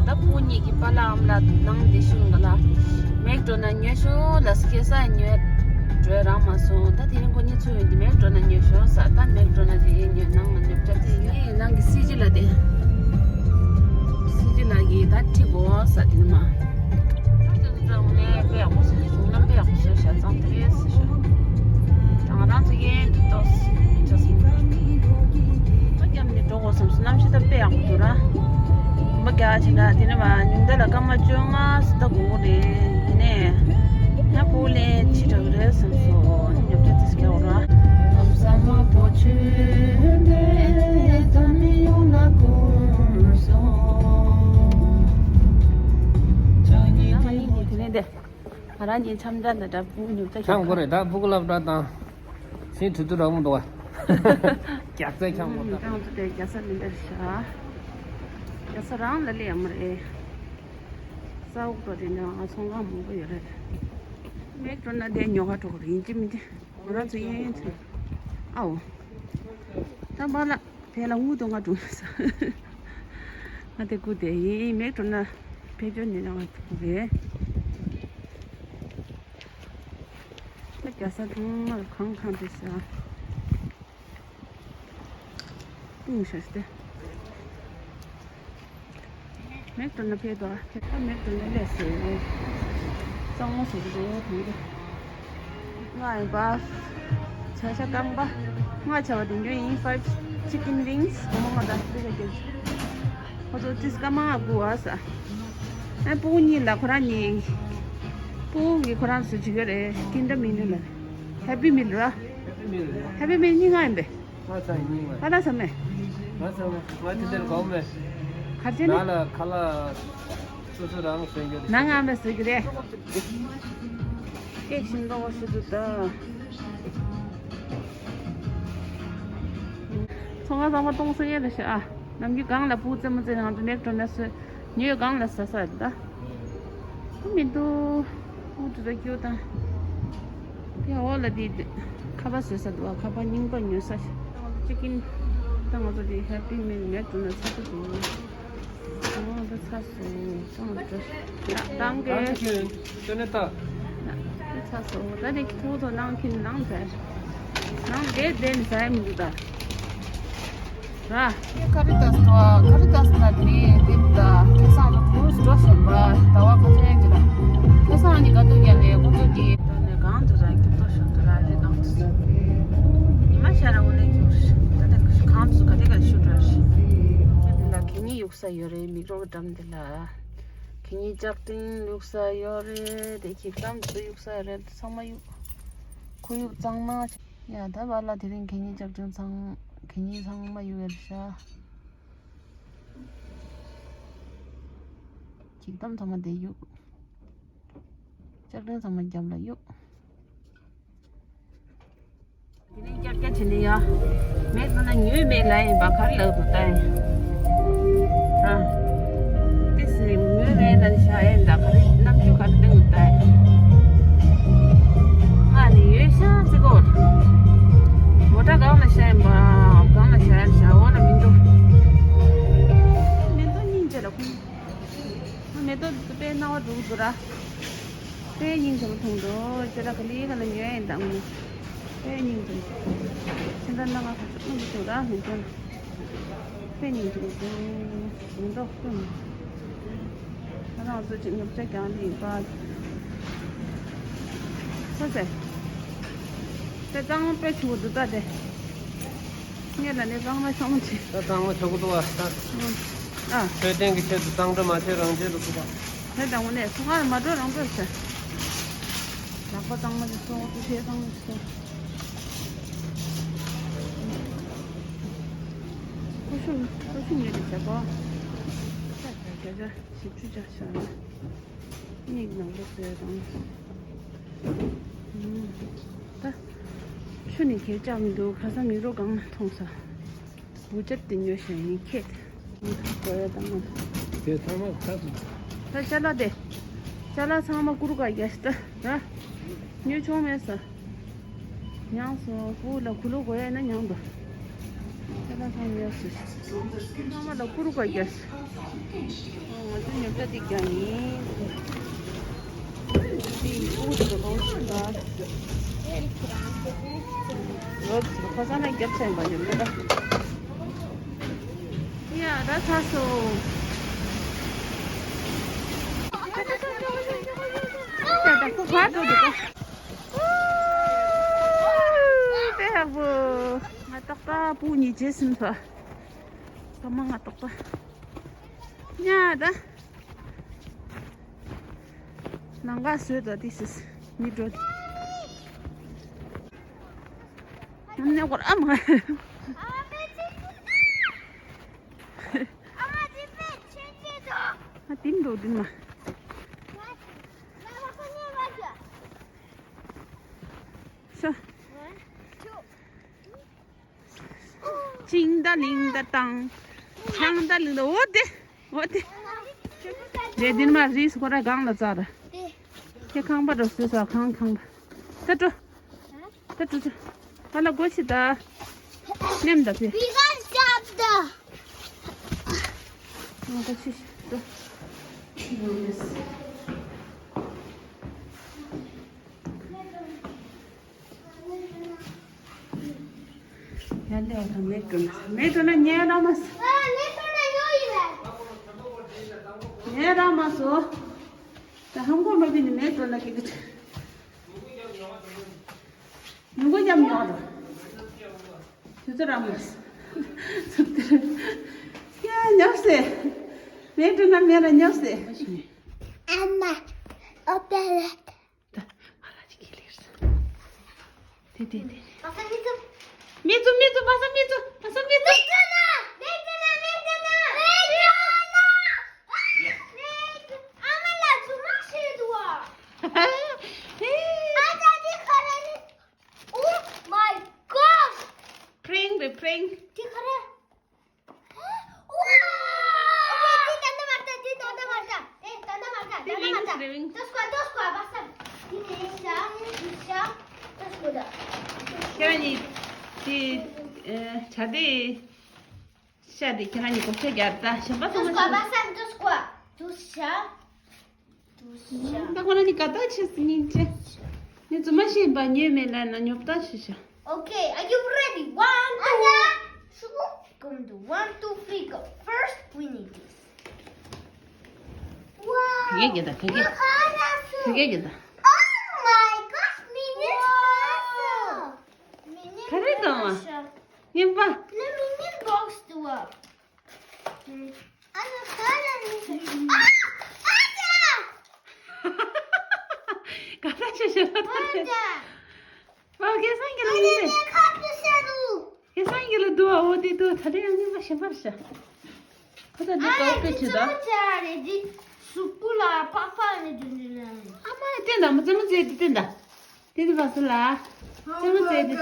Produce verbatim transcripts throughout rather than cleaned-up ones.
ད་ཕྲུ་གུ་གཉིས་ཀྱི་པཱ་ལགས་ཨ་མ་ལགས་དང་ནང་དེ་ཤུལ་ག་ལ་མེག་ཌོ་ནལ་ཉོས་ཤོག་ལ་སྐྱེལ་ས་ཉོས་འགྲོ་རག་མ་སོང་། ད་དེ་རིང་ཁོ་གཉིས་ཚུར་ཡོང་དུས་མེག་ཌོ་ནལ་ཉོས་ཤོག་ཟེར། ད་མེག་ཌོ་ནལ་ཅིག་ཉོས། ནང་ལ་ཉོ་ཆ་དེ་ངས་ནང་གི་སི་ཇི་ལ་དེ་སི་ཇི་ལ་གི་ད་ཁྲིད་དགོས་ཟེར་དེ་ནི་མ། ད་དེ་ཚོ་ནས་དཔེ་ཡག་པོ་ཞིག་བྱུང་ན་དཔེ་ཡག་པོ་ཞིག་བྱས་ཙང་དེ་རེད་ཟེར་ཞུ། ད་ང་རང་ཚོ་ཡན་དུ་ཏོག་ཙམ་ཅོག་ཙམ་ཁ་བརྒྱབ་ནས་འགྲོ་དགོས་བསམ་སོང་། གནམ་གཤིས་ད་དཔེ་ཡག་པོ་འདུག་ར། གོམ་པ་རྒྱག་ཕྱིན་ན་དེ་ནས་མ་ཉུང་མཐའ་ལ་སྐར་མ་བཅོ་ལྔ་ཙམ་ལྟ་དགོས་ཀྱི་རེད། ཡིན་ནའི་ཡང་ཕྲུ་གུ་ལེན་ཕྱིན་དྲགས་རེད་བསམ་སོང་། ཉོ་ཆ་ཙམ་རྒྱག་ར། ལམ་ས་མ་པོ་ཆུ་འདྲ་ད་མི་ཡོང་ན་ཁུར་སོང་། ང་རང་གཉིས་འཆམ་འདྲ་འདྲ་འདྲ་ཕྲུ་གུ་ཉོ་ཆ་ཁྱང་དགོས་རེད། ད་ཕྲུ་གུ་སློབ་གྲྭ་དང་ཤིང་དུས་དུས་རག་མོ་འདུག་བ། རྒྱག་རྩལ་ཁྱང་དགོས་ད། ཀྲང་ཚོ་དེ་རྒྱ་ས་མི་འདྲ་ཤག་རྒྱ་ས་རང་ལ་ལས་ཡག་མ་རེད། ས་འོག་ཏོ་དེ་འདྲ་ང་ཚོང་ཁང་མང་པོ་ཡོད་རེད། མེག་ཌོ་ནལ་དེ་ཉོ་ག་འགྲོ་གི་རེད། ཡིན་གཅིག་མིན་གཅིག་ང་རང་ཚོ་གཡས་གཡོན་ཚོ། ཨའོ། ད་མ་ལ། དེ་ལ་དངུལ་དུ་ང་སྒྲུང་ས། ང་དེ་སྐུ་དེ་ཡིན་མེད་འགྲོ་ན་ཕེབས་ཆོག་ནི་ང་སྐུ་རེད། ད་རྒྱ་ས་ཚང་མར་གང་གང་དེ་ས། སྤུངས་ཤར་ཏེ། མེག་ཌོ་ནལ་ཕེབས་དོ། ད་མེག་ཌོ་ནལ་ལས་སོ། གཙང་མ་བཟོ་གི་འདུག་དེ་འདྲ། ང་ཡིན་པ། བྱ་ཤ་རྐང་པ། ང་བྱ་བ་དེ་འདྲ་ཡིན། ཧྥའེ་ཌི་ཅི་ཀིན་ཝིང་སི། བུ་མོ་ང་དང་དེ་ག་སྐྱེལ། ཁོ་ཚོ་ཏིས་ཀ་མ་ང་དགུ་བ་ས། ཨ་ཕྲུ་གུ་གཉིས་ལ་ཁོ་རང་གཉིས། ཕྲུ་གུ་གི་ཁོ་རང་སུ་བྱེད་ཀྱི་རེད། ཀིན་ཌར་མི་ལ་ལ། ཧེ་པི་མི་ལ་ར། ཧེ་པི་མི་ལ་གཉིས་ང་ཡིན་པས། ང་ཚ་ཡིན་ང་། ང་ལ་ས་མེད། ང་ཚ་མེད། ང་དེ་དེར་གོ་མེད། ག་རེ་ན་ལ་ཁ་ལག་སོ་སོ་རང་བཟོས་རྒྱུ་རེད། ན་ང་མེད་བཟོས་རྒྱུ་རེད། ཀེག་ཤིང་འགྲོ་བ་ཞུ་དུ་ད། ཚོང་ཁང་ཚང་མ་གཏོང་ས་ཡས་ལ་ཤི་ཨ། ནམ་རྒྱུན་གང་ལ་ཕྲུ་གུ་རྩེད་མོ་རྩེ་ནང་དུ་མེག་ཌོ་ནལ་སོས། ཉོས་གང་ལ་ཟ་ས་རེད་ད། ཨ་མི་འདུག་ཨུ་ཏུ་ད་སྐྱོ་དང་། དེ་འོག་ལ་དེ་ཁ་པར་བཟོས་ས་འདུག་ཁ་པར་རྙིང་པ་ཉོས་ས་ཞིག་ཅི་ཀིན་ད་ང་ཚོ་དེ་ཧེ་པི་མི་ལ་མེད་འགྲོ་ན་ཚ་ཚ་འདུག་ཨོ་ད་ཚ་སོང་། ད་ང་ཚོ་ཡ་བཏང་གི་ཁྱོད་ནས་ད། ད་ཚ་སོང་། ད་ནི་ཐུག་ཐུག་ནང་ཁྱིམ་ནང་ཚ། ནང་བསྡད་བསྡད་ནས་ཟ་ཡ་མི་འདུག་ད། ར། ཁ་རི་ཏཱས་དང་ཁ་རི་ཏཱས་ན་དེ་རིང་དེབ་དང་ཁེ་བཟང་ལ་གུ་རུ་སི་འགྲོ་བཞིན་པ་ཟླ་བ་ཁ་ཤས་ཀྱི་ལ། ཁེ་བཟང་ནི་ག་དུས་ཡང་ལས་ཁོང་ཚོ་གི་ད་ནས་གང་དུ་རང་གི་ཏོ་ཤོག་ཏུ་ར་རེ་གང་དུ་ཉི་མ་ཤར་འོ་ནས་ཀྱང་ད་ནས་གང་དུ་ག་དེ་ག་ཤུ་འགྲོ་ཞིག་ད་ནས་གང་དུ་ཡོད་ས་ཡོད་རེད། མིག་རོ་གི་འགྲམ་འདི་ལ། གད་སྙིགས་ལྕགས་ཀྲིན་གཡུག་ས་ཡོད་རེད། དེ་གི་གཏམ་དུ་གཡུག་ས་ཡོད་རེད། ཚང་མ་གཡུག་ཁོར་ཡུག་གཙང་མ་ཡ། ད་བར་ལ་དེ་རིང་གད་སྙིགས་ལྕགས་ཀྲིན་ཚང་གད་སྙིགས་ཚང་མ་གཡུག་ཡོད་ཤག་གི་གཏམ་ཚང་མ་དེ་གཡུག་ལྕགས་ཀྲིན་ཚང་མ་རྒྱབ་ལ་གཡུག་དེ་ནས་ཀྱག་ཀྱག་བྱེད་ནས་ཡ། མེད་ན་ཉོས་མེད་ལ་ཡིན་པ་ག་རེ་ལབ་འདུག་ད་ཡིན། ཨ། དེ་སེ་ཉོས་མེད་ལ་ཤ་ཡིན་ད་ག་རེ་རྣམ་འགྱུར་ག་རེ་སྟོན་འདུག་ད་ཡིན། ང་ནི་ཡོད་ཤ་ཙི་གོ་མོ་ཊ་གང་ལ་ཤ་ཡིན་པ་གང་ལ་ཤ་ཡིན་ཤ་འོ་ན་མི་འགྲོ། མེ་ཏོག་སྙིང་རྗེ་ལ་ཁུངས། མེ་ཏོག་དེ་དཔེ་སྣང་བ་འགྲོ་གི་འདུག་ར། དཔེ་སྙིང་རྗེ་མོ་མཐོང་འདུག་ཁྱེད་རང་ག་ལེ་ག་ལ་ཉོས་ཡིན་དང་། དཔེ་སྙིང་རྗེ་མོ། ཁྱེད་རང་ན་ང་ཁ་ཤུགས་མི་འདུག་ར་མི་འདུག་དཔེ་སྙིང་རྗེ་མོ་འདུག་མེ་ཏོག་དཔེ་མོ། ང་རང་ཚོ་ཅིག་ཉོ་ཆ་རྒྱང་ལི་པ། ས་སེ། དེ་གཙང་མ་དཔེ་ཆུ་བོ་འདུག་ད་དེ། ངས་ལ་ནི་གཙང་མ་ཤོང་ཆེ། ད་གཙང་མ་ཆོག་གི་འདུག་བ་ད། ཨ། ཆོས་ལྡན་གྱི་ཆེད་དུ་གཙང་སྦྲ་མ་བྱས་རང་བྱས་འདུག་གི་ད། དེ་དང་པོ་ནས་སུ་གང་ལ་མ་འགྲོ་རང་འགྲོ་ཟེར། ལག་པ་གཙང་མ་ཞིག་སོང་། ཏུ་ཆས་གཙང་མ་ཞིག་སོང་། ཀུ་ཤུ་ཀུ་ཤུ་ཉོས་ཏེ་བྱས་པ། ཆ་ཆ་ཆ་ཆ་ཞིབ་ཆུ་ཆ་ཆ། སྙིགས་ནང་དུ་བཟོས་དང་། ད། ཆུ་ནི་གེར་བཅག་མི་འདུག་ཁ་སང་མིག་རོ་སྒང་ལ་མཐོང་ས། འུ་ཅག་དེ་ཉོ་ཞིང་ཡིན་ཁྱེད། འུ་ཐུག་དགོས་ཡ་དང་། དེ་ཚང་མ་ཁ་སང་། ད་ཅ་ལག་དེ། ཅ་ལག་ཚང་མ་ཀུ་རུ་ཀ་རྒྱ་ཤི་ད་ར། ཉོ་ཆོག་མེད་ས། མྱངས་སོང་། སྤུ་ལ་གུ་ལུ་དགོས་ཡ་ན་མྱངས་འདུག་ཁྱེད་རང་ཚང་མ་ཡོད་ཟེར། ཚང་མ་ལ་ཀུ་རུ་ཀ་རྒྱབ་ཟེར། ང་ཚོ་ཉོ་ཆ་དེ་རྒྱག་ཡིན། དེ་ཡིན་ཀུ་རུ་ཀ་ལོ་ཆུ་ད། ལོ་ཆུ་ཁ་སང་ལ་རྒྱབ་ཚར་ཡིན་པ་ཉོ་ཆ་ད། ཡ་ད་ཚར་སོང་། ད་ད་ཁོ་ག་འགྲོ་འདུག་ག་ཨུ། ཏེ་ཧ་བོ། ང་ཏག་ཏག་བུ་གཉིས་རྗེས་ཟིན་ཐོ། ཀ་མ་ང་ཏག་ཏག་ཉ་ད། ནང་ག་སོས་ད་ཏི་སིས་མི་འགྲོ། ནེ་གོར་ཨ་མ། ཨ་ཏིན་འགྲོ་ཏིན་མ། ཤ། ཅིང་ད་ལིང་ད་ཏང་། ཆང་ད་ལིང་ད་འོ་དེ། འོ་དེ། རེ་འདིར་མ་རིས་ཁོ་ར་གང་ལ་ཙར། ཁྱེད་ཁང་པ་འགྲོ་སོས་སོ་ཁང་ཁང་པ། ད་འགྲོ། ད་འགྲོ་འགྲོ། ཨ་ལ་སྒོ་ཕྱི་ད། ནེམ་ད་ཕི། ཨ་ད་ཕྱི་ཤི་འགྲོ། ཡར་སླེབས་དང་མེད་འགྲོ་ན་མེད་འགྲོ་ན་ཉལ་ར་མ་སོང་། ཉལ་ར་མ་སོང་། ད་ཧམ་གོ་མ་བི་ནི་མེད་འགྲོ་ན་ཀི་ཀི་ཆ། ཉུང་གོ་ཡམ་ཉོག་ར། དུས་ཚོད་ར་མ་སོང་། ཡ་ཉོག་སེ། མེད་འགྲོ་ན་མེད་ར་ཉོག་སེ། ཨ་མ། ཨོ་པེ་རེད། ད་ང་རང་ཅིག་གི་ལེར་སོང་། དེ་དེ་དེ། པ་སངས་མི་ཚུགས། མི་ཚུགས་མི་ཚུགས། པ་སངས་མི་ཚུགས། པ་སངས་མི་ཚུགས། མི་ཚུགས་ན། མི་ཚུགས་ན། མི་ཚུགས་ན། མི་ཚུགས་ན། ཨ་མ་ལ་ཚུར་མ་ཤེས་འདུག་བ། ཨ་ད་འདི་ག་རེ་རེད། Oh my gosh! Prank རེད། Prank. འདི་ག་རེ། ཁྱེད་རང་གཉིས་དེ་ཤ་དེ་ཁྱེད་རང་གཉིས་གོ་ཆ་རྒྱབ་ད་གཞན་པ་ཚང་མ་ཤ། ད་ཁོ་རང་ནི་ག་ད་ཆེ་སྙིང་རྗེ། ནི་རྫུན་མ་ཤེས་པ་ཉོས་མེད་ལ་ན་ཉོབ་ད་ཤི་ཤ། Okay, are you ready? One, two. Come to one, two, three, go. First, we need this. Wow. ཕ་གི་ད་ཕ་གི། ཕ་གི་ད། Oh my gosh, mini box. Mini box. ག་རེ་དང་བ། ངན་པ། Mini box དུ་བ། ཨ་ནི་ཁ་ལ་ནི། ཨ། ཨ་ཅག་ག་ད་ཤ་ཤ་ད། ཨ་ཅག་ཨ་སྐལ་བཟང་གི་ལ་ཡིན་ཏེ། ཁ་པི་ཤ་རུ། སྐལ་བཟང་གི་ལ་འདུག་ཨ། འོ་དེ་འདུག་ད་དེ་ཡང་ངན་པ་ཞིམ་པར་ཤ། ཁོ་ད་འདི་ཨ་ཀའོ་ཀེ་ཆུ་ད། ཅི་ཆ་རེད་འདི། གཟུགས་པོ་ལ་ཕག་ཕག་ནི་འདུག་འདི་ལ། ཨ་མ་བསྟན་ད་མ་རྩེད་མོ་རྩེད་འདི་བསྟན་ད། དེ་འདི་བ་སི་ལ། རྩེད་མོ་རྩེད་འདི།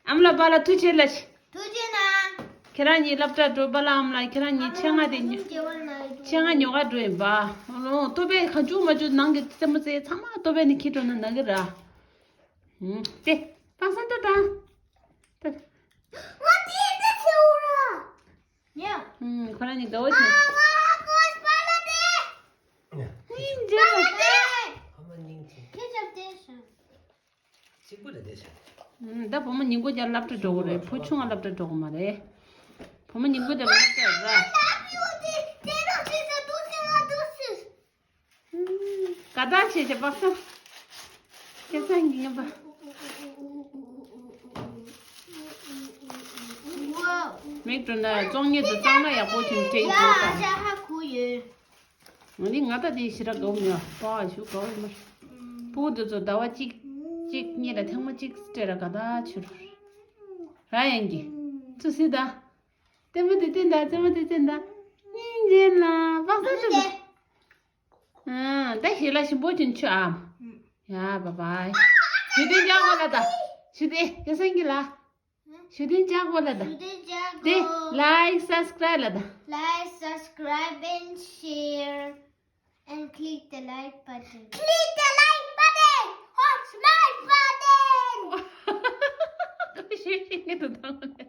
ཨ་མ་ལ་པཱ་ལགས་ཐུགས་རྗེ་ལ་ཤི། ཐུགས་རྗེ་གནང་། ཁྱེད་རང་གཉིས་སློབ་གྲྭ་འགྲོ། པཱ་ལགས་ཨ་མ་ལགས་ཁྱེད་རང་གཉིས་ཆེད་མངགས་དེ་ཉོ། ཆེད་མངགས་ཉོ་ག་འགྲོ་ཡིན་པ། ཨོ་ལོ་ལྟོ་ཕད་གང་བྱུང་མ་བྱུང་ནང་གི་རྩེད་མོ་རྩེ་ཚང་མ་ལྟོ་ཕད་ནི་ཁྱི་འགྲོ་ན་ན་གི་ར། ཧུམ། ཏེ། པ་སངས་ཏོ་དང་། ཏེ། ང་དེ་འདྲ་བྱེད་འོ་ར། ཡ། ཧུམ། ཁོ་རང་གཉིས་དགའ་བོ་བྱུང་། ཨ་མ་ཀོས་པཱ་ལགས་དེ། ཡིན་འདྲ། པཱ་ལགས་དེ། ཨ་མ་སྙིང་རྗེ། ཁྱེད་ཅག་དེ་ཤ། གཅིག་པུ་རེད་དེ་ཤ། ཨུམ། ད་བུ་མོ་ཉིན་གུང་རྒྱབ་སློབ་གྲྭ་འགྲོ་གི་རེད། བུ་ཆུང་བ་སློབ་གྲྭ་འགྲོ་གི་མ་རེད། བུ་མོ་ཉིན་གུང་རྒྱབ་སློབ་གྲྭ་ར། ཨུམ། ག་ད་བྱེད་བྱེད་པག་སང་། སྐལ་བཟང་གི་ངན་པ། མིག་འགྲོ་ན་བཙོང་ཉེ་དུ་གཙང་མ་ཡག་པོ་ཅིག་སྤྲད་དགོས་དང་། ང་ནི་ང་ད་དེ་ཞི་ར་དགའ་བོ་མེད་པ་ཞུ་དགའ་བོ་མ། ཕྲུ་གུ་དེ་ཚོ་ཟླ་བ་གཅིག་གཅིག་གཉིས་ལ་ཐེངས་མ་གཅིག་སྤྲད་ར་ག་ད་ཆུ་ར་ཡན་གྱི་ཚུ་སི་ད། ལྟད་མོ་དེ་བསྟན་ད། རྩེད་མོ་དེ་བསྟན་ད། སྙིང་རྗེ་ལ་པག་ས་ཏུ་ད། ཨ་ད་ཞི་ལ་ཞིམ་པོ་ཅིག་ཆུ་ཨ། ཡ་བ་བའི། ཞུ་དེ་འཇག་གོ་ལ་ད། ཞུ་དེ་སྐལ་བཟང་གི་ལ། ཞུ་དེ་འཇག་གོ་ལ་ད། དེ་like subscribe ལ་ད། Like, subscribe and share and click the like button. Click the like button. Hot my button. ཤེས་ཀྱི་འདུག་དང་།